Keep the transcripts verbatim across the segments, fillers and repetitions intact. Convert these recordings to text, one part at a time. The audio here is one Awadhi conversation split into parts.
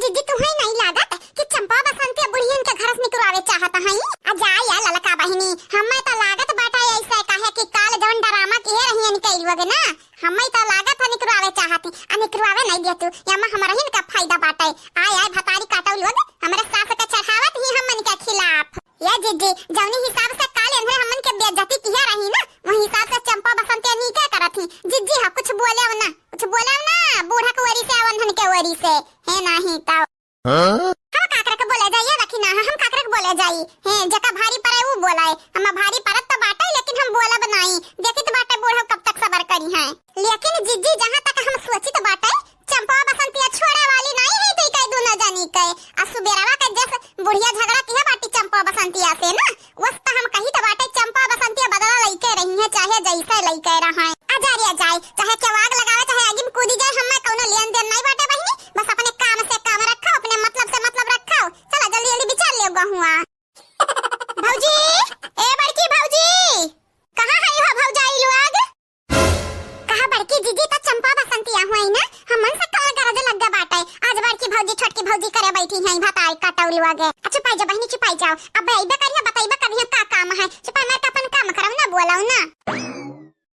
जिज्जी, तुहैं नाहीं लागत कि चंपा बसंती बुढ़ियन के घर से निकरवावे चाहत हईं? आ जा या ललका बहिनी, हम्मै त लागत बाटै ऐसे, काहे कि काल जौन ड्रामा किहे रहियन कइल वगे ना, हम्मै त लागत है निकरवावे चाहत ही, आ निकरवावे नाहीं देतू, एमा हमरहिन का फायदा बाटै। आय आय भतारी काटउ लोग, हमरे सास के चढ़ावत ही हमन के खिलाफ। ए जिज्जी, जौनी हिसाब से काल एन्हरे हमन के बेइज्जती किहे रही ना, वही हिसाब से चंपा बसंती नीके करत ही। जिज्जी ह, कुछ बोलेउ ना, कुछ बोलेउ ना, बूढ़ा के ओरी से, अवंधन के ओरी से, हे नाहीं तउ। हाँ? हम काकरे के बोले जाई, ए रखी ना, हम काकरे के बोले जाई। हे, जेका भारी पड़े ऊ बोलाए। हम्मा भारी पड़त त बाटै, लेकिन हम बोलब नाहीं। देखित बाटै बूढ़ा कब तक सबर करिहैं। लेकिन जिज्जी, जहाँ तक हम सोचित बाटै, चंपा बसंतिया छोड़े वाली नाहीं है, तो इकाई दूनो जनी के। आ सुबेरवा के जस बुढ़िया झगड़ा किहे बाटी चंपा बसंतिया से ना, वस त हम कहित बाटै चंपा बसंतिया बदला लइके रहिहैं, चाहे जैसे लइके रहैं। आ जा रे, आ जाए, चाहे केहू आग लगावे, चाहे आगी में कूदी जाए, हम्मै कौनो लेन देन नाहीं बाटै बहिनी। बस अपने काम से काम रखो, अपने मतलब से मतलब रखो। चला जल्दी जल्दी बिचार लेउ गहुआ। भौजी, ए बड़की भौजी, कहाँ है हो भौजाई लोग? कहा बड़की जिज्जी, त चंपा बसंतिया हुई ना, हमन से कौन गरज लग बाटै। आज बड़की भौजी छोटकी भौजी करे बैठी हैं, भताई कटौल वगे। आ, चुपाई जा बहिनी, चुपाई जाओ। अब अइबे करिहैं, बतइबे करिहैं का काम है। चुपाई मार के अपन काम करब ना, बोलउ ना।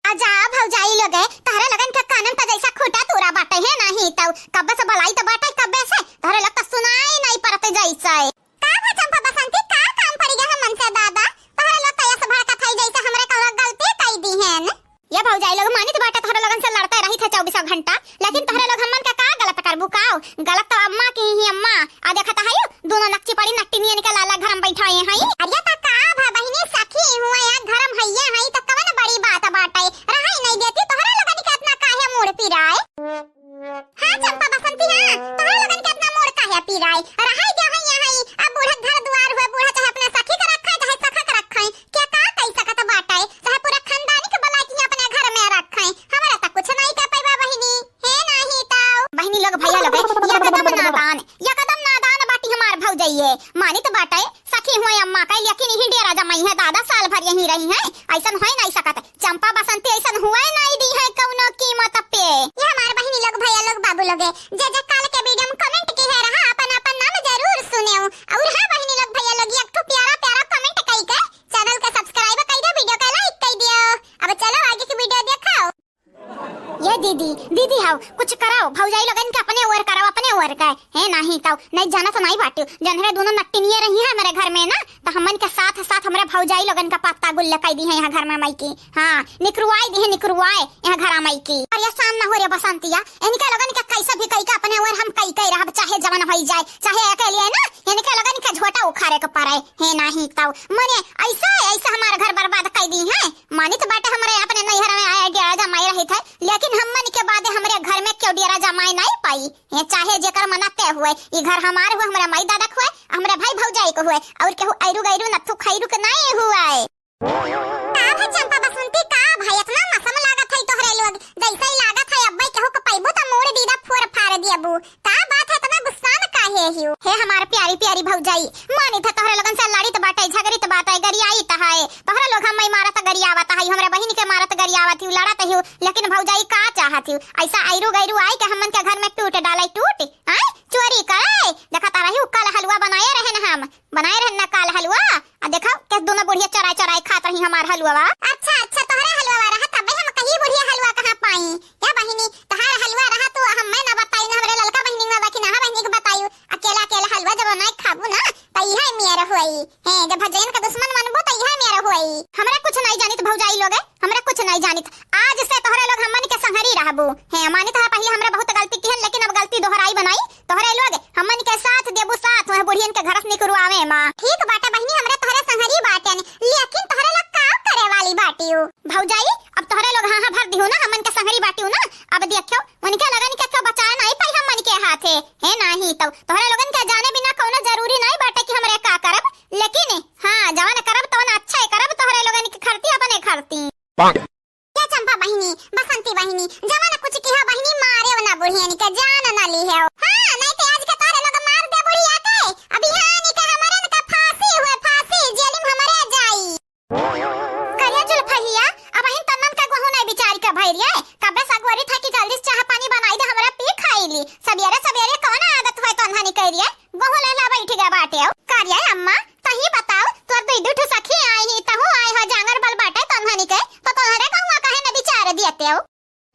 आ जा भौजाई लोगे, तहरे लोगन के कानन पे जैसा खूंटा तूरा बाटै, हे नाहीं तउ। कब्बे से बोलाई त बाटै, कब्बे से तहरे लोग त सुनाई नाहीं पड़त जैसे। का भा चंपा बसंती, का काम पड़ी गया हमन से दादा? तोहरे लोग त ऐसे भड़कत है जैसे हमरे कउनो गलती कई दिहेन। ए भौजाई लोग, मानित बाटे तोहरे लोगन से लड़ते रहित है चउबीसों घंटा, लेकिन तोहरे लोग हमन का का गलत करबू काउ? गलत त अम्मा की ही अम्मा। आ देखत है यू, दूनो नकची पड़ी नट्टिनियन के लाला घर में बैठाए हैं। अरे त का भा बहिनी, सखी हुआ या घर में हइये है त कवन बड़ी बात बाटे? रहै नाहीं देती, तोहरे लोगन के इतना काहे मूड़ पिराए? हाँ चंपा बसंती, हाँ, तोहरे लोगन के इतना मूड़ काहे पिराए? रहै देउ है यहाँ ही, अब बूढ़ा घर दुआर हुए, बूढ़ा चाहे अपने सखी के रखै, चाहे सखा के रखै, के का कई सकत बाटै? चाहे पूरा खानदानी के बुलाइ के अपने घर में रखै, हमरा त कुछ नाहीं कह पइबा बहिनी, हे नाहीं तउ। बहिनी लोग, भैया लोग, एकदम नादान, एकदम नादान बाटी हमार भौजइये, मानित बाटै, सखी हुए अम्मा कइ, लेकिन इही डेरा जमाई है दादा, साल भर यहीं रही है, अइसन होइ नाहीं सकत। चंपा बसंती अइसन हुए नाहीं दिहैं कउनो कीमत पे। ए हमार बहिनी लोग, भैया लोग, बाबू लोगे, जे जे काल के video में comment किहे रहा, अपन अपन नाम जरूर सुनेउ। अउर हाँ बहिनी लोग, भैया लोग, एक ठो प्यारा प्यारा comment कइ के channel के subscribe कइ देउ, video के like कइ देउ। अब चलो आगे की video देखाओ। ए दीदी, दीदी हौ, कुछ कराओ, भौजाई लोगन के अपने ओर कराओ, अपने ओर के। हे नाहीं तउ, नाहीं जानत नाहीं बाटू, जन्हरे दूनो नट्टिनिये रही हैं हमरे घर में ना, त हमन के साथ साथ हमरे भौजाई लोगन का पत्ता गुल्ले कइ दिहैं यहाँ घर में माई की। हाँ, निकरुआई दिहैं, निकरुआई यहाँ घर माई की। परेशान ना हो रे बसंतिया, इनके लोगन के कैसे भी कइ के अपने ओर हम कइ के रहब, चाहे जवन होइ जाए, चाहे अकेले ना, इनके लोगन के झोटा उखाड़े के पड़े। हे नाहीं तउ, मने ऐसे, ऐसे हमार घर बर्बाद कइ दिहैं। मानित बाटे हमरे अपने नैहर में आए डेरा जमाई रहित है, लेकिन हमन के बादे हमरे घर में केहू डेरा जमाई नाहीं पाई। ये चाहे जेकर मना ते हुए, ई घर हमार हुए, हमरे माई दादा के हुए, हमरे भाई भौजाई के हुए, अउर केहू ऐरू गैरू नत्थू खैरू के नाहीं हुए। का भा चंपा बसंती, का भा इतना मसम लागत है तोहरे लोग, जैसे ही लागत है अब्बै केहू के पैबू त मूड़ दीदा फोर फार दियबू। का बात है, इतना गुस्सान काहे हियो? हे हमार प्यारी प्यारी भौजाई, मानित है तोहरे लोगन से लड़ित बाटै, झगड़ित बाटै, गरियाइत है। तोहरे लोग हम्मै मारत गरियावत है, हमरे बहिन के मारत गरियावत हियो, लड़त हियो, लेकिन भौजाई का चाहत हियो? ऐसा ऐरू गैरू आइ के हमन के घर में टूट डालै, टूट, आय, चोरी करै। देखत रही, काल हलुआ बनाए रहेन हम, बनाए रहेन ना काल हलुआ। आ देखो, के दूनो बुढ़िया चोराइ चोराइ खात रही हमार हलुआ। अच्छा, अच्छा, तोहरे हलुआ रहा, तबे हम कही बुढ़िया हलुआ कहाँ पाई? ए बहिनी, तोहार हलुआ रहा तउ हम्मै ना बताई, ना हमरे ललका बहिनी ना, बाकी ना बहिनी के बताई। अकेला अकेला हलुआ जब बनाइ खाबू ना, त इहे मेर होई। हे, जब भजन का दुश्मन बनबू, त इहे मेर होई। हमरा कुछ नाहीं जानित भौजाई लोगे, हमरा कुछ नाहीं जानित। आज से तोहरे लोग हमन के संहरी रहबू। हे, मानित है पहिले हमरा बहुत गलती किहन, लेकिन अब गलती दोहराइब नाहीं। तोहरे लोग हमन के साथ देबू साथ, वह बुढ़ियन के घर से निकरुआवे मा। ठीक बाटे बहिनी, हमरे तोहरे संहरी बाटेन, लेकिन तोहरे लोग का करे वाली बाटियो? भौजाई, अब तोहरे लोग हाँ हाँ भर दिहू ना, हमन के संहरी बाटियो ना। अब देखियो, उनके लोगन के केहू बचाए नाहीं पाई हमन के हाथे। हे नाहीं तउ तोहरे लोगन के जाने बिना कउनो जरूरी नाहीं बाटे कि हमरे का करब, लेकिन हाँ, जवन करब तवन अच्छा ही करब, तोहरे लोगन के खरती अपने खरती। ए चंपा बहिनी, बसंती बहिनी, जवन कुछ किहो बहिनी, मारेउ ना बुढ़ियन के, जान ना लिहेउ। हाँ, नाहीं त आज के तोहरे लोग मार दे बुढ़िया के, अब यहाँ निके हमरन का फांसी हुए, फांसी, जेल में हमरे जाई। करिया जुल्फहिया, अबहिन तन्नन का गहूं नाहीं बिचार के भइर ये, कब्बे सगोरी था कि जल्दी से चाह पानी बनाइ दे, हमरा पी खाइ ली। सबेरे सबेरे कवन आदत होय तन्हनी कइ रिया, गोहूँ लेला बैठ गया बाटे हो। का रिया अम्मा, तही बताओ, तोर दुइ दुइ ठो सखी आई ही, तहूँ आए हो, जांगर बल बाटे तन्हनी के, तो तोहरे गहुआ काहे न बिचार दियते हो?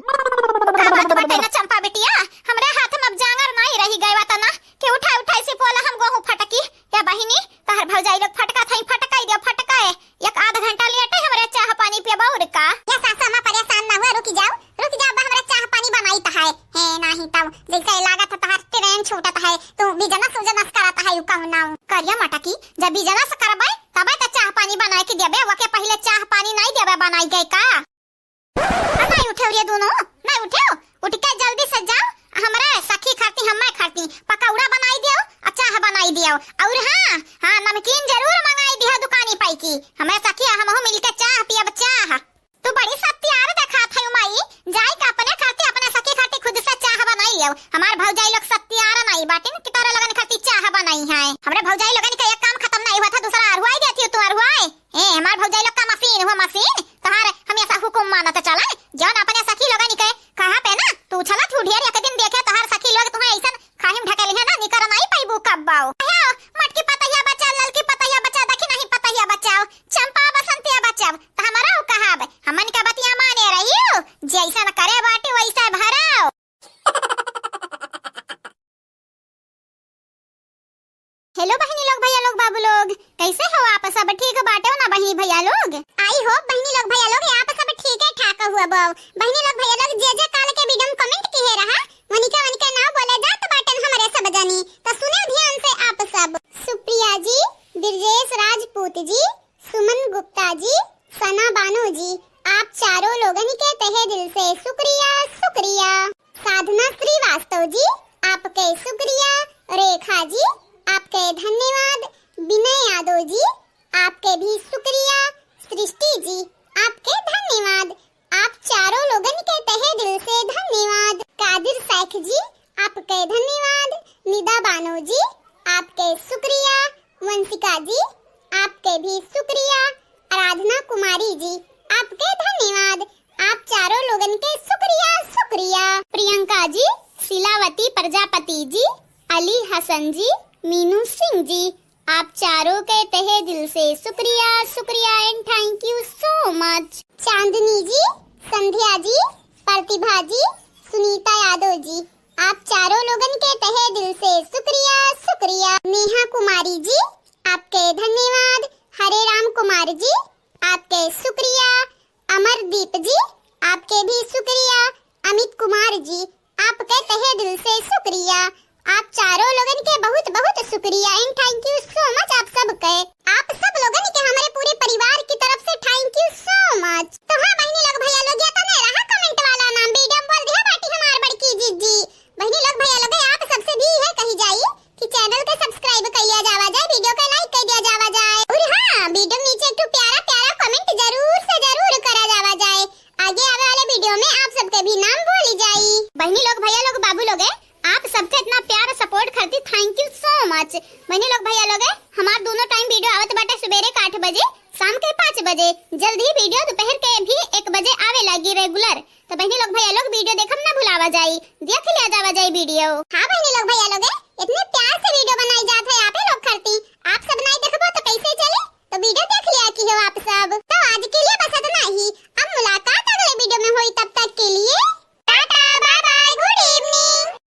का बात बाटे ना चंपा बिटिया, हमरे हाथ में अब जांगर नाई रही गए बा तना कि उठाई उठाई सिपोला हम गोहूँ फटकी। या बहिनी, तहर भौजाई लोग फटका थई, फटकाई दियो, फटकाए। एक आध घंटा लेटे हमरे चाह पानी पियबा और का। या सासू अम्मा परेशान ना हुआ, रुक जाओ, रुक जाओ, बा हमरे चाह पानी बनाई त है। हे नाही तब जैसे लागत है तहर ट्रेन छूटत है, तू बिजनेस उजनेस करत है, उ कहूँ ना। करिया मटकी, जब बिजनेस करबे तबे त चाह पानी बनाए के देबे, वके पहिले चाह पानी नाई देबे बनाई के का? आ, नाई उठेउ रे दुनो, नाई उठेउ। उठ के जल्दी से जाओ, हमरे सखी खाती, हम्मे खाती पकौड़ा बनाई दियो, आ चाह बनाई दियो। और हाँ, हाँ, नमकीन जरूर मंगाई दियो दुकानी पाई की। हमें सखी, हमहू मिलके चाह पियब, चाह। तू बड़ी सत्यार देखात है माई, जाई के अपने खाती, अपने सखी खाती खुद से चाह बनाई लियो। हमार भौजाई लोग सत्यार नाई बाटिन कि तोरे लोगन खाती चाह बनाई है। हमरे भौजाई लोगन के एक काम खत्म नाई हुआ था, दूसरा अरुआई देती हो तू अरुआई। ए, हमार भौजाई लोग का मशीन हुआ मशीन, तोहार हमेशा हुकुम मानत चले। जौन अपने सखी लोगन के कहा पे ना, तू उछलत हू ढेर, एक दिन देखे तोहार सखी लोग तुहे ऐसन खाहिम ढकेली है ना, निकर नाई पैबू कब्बाओ। अयो, मटकी पतैया बचा, ललकी पतैया बचा, दखिनही पतैया बचाओ, चंपा बसंतिया बचाओ, त हमरा उ कहब, हमन का बतिया माने रहियो, जैसन करे बाटी वैसे भराओ। हेलो बहिनी लोग, भैया लोग, बाबू लोग, कैसे हो आप सब? ठीक बाटे हो ना बहिनी भैया लोग? I hope बहिनी लोग, भैया लोग, आप सब ठीक है ठाक हुआ बाओ। बहिनी लोग, भैया लोग, जे जे काल के वीडियो में कमेंट किहे रहा, वनिका वनिका नाव बोले जात बाटन हमरे सब जनी, तो सुने ध्यान से आप सब। सुप्रिया जी, ब्रजेश राजपूत जी, सुमन गुप्ता जी, सना बानो जी, आप चारों लोगन के तहे दिल से शुक्रिया, शुक्रिया। साधना श्रीवास्तव जी, आपके शुक्रिया। रेखा जी, आपके धन्यवाद। विनय यादव जी, आपके भी शुक्रिया। सृष्टि जी, आपके धन्यवाद। आप चारों लोगन के तहे दिल से धन्यवाद। कादिर शेख जी, आपके धन्यवाद। निदा बानो जी, आपके शुक्रिया। वंशिका जी, आपके भी शुक्रिया। आराधना कुमारी जी, आपके धन्यवाद। आप चारों लोगन के शुक्रिया, शुक्रिया। प्रियंका जी, शिलावती प्रजापति जी, अली हसन जी, मीनू सिंह जी, आप चारों के तहे दिल से शुक्रिया, शुक्रिया and thank you so much। चांदनी जी, संध्या जी, प्रतिभा जी, सुनीता यादव जी, आप चारों लोगन के तहे दिल से शुक्रिया, शुक्रिया। नेहा कुमारी जी, आपके धन्यवाद। हरे राम कुमार जी, आपके शुक्रिया। अमरदीप जी, आपके भी शुक्रिया। अमित कुमार जी, आपके तहे दिल से शुक्रिया। आप चारों लोगन के बहुत बहुत शुक्रिया and thank you so much आप सब के। आप सब लोगन के हमारे पूरे परिवार की तरफ से thank you so much। तो हाँ बहिनी लोग भैया लोग, या तने रहा कमेंट वाला नाम, वीडियो में बोल दिया बाटी हमार बड़की जीजी। बहिनी लोग भैया लोग, आप सबसे भी यह कही जाई कि चैनल के सब्सक्राइब कर लिया जावा जाए, वीडियो के लाइक कर दिया जावा जाए। और हाँ, वीडियो में नीचे एक ठो प्यारा प्यारा कमेंट जरूर से जरूर करा जावा जाए। आगे आवे वाले वीडियो में आप सबके भी नाम बोली जाई। बहिनी लोग, भैया लोग, बाबू लोग, आप सबके इतना प्यार सपोर्ट खातिर thank you so much। बहिनी लोग, भैया लोग, हमार दोनों टाइम वीडियो आवत बाटे सुबेरे के आठ बजे, शाम के पाँच बजे। जल्दी वीडियो दोपहर के भी एक बजे आवे लागी रेगुलर। तो बहिनी लोग, भैया लोग, वीडियो देखम ना भुलावा जाई, देख लिया जावा जाई वीडियो। हाँ बहिनी लोग, भैया लोग, इतने प्यार से वीडियो बना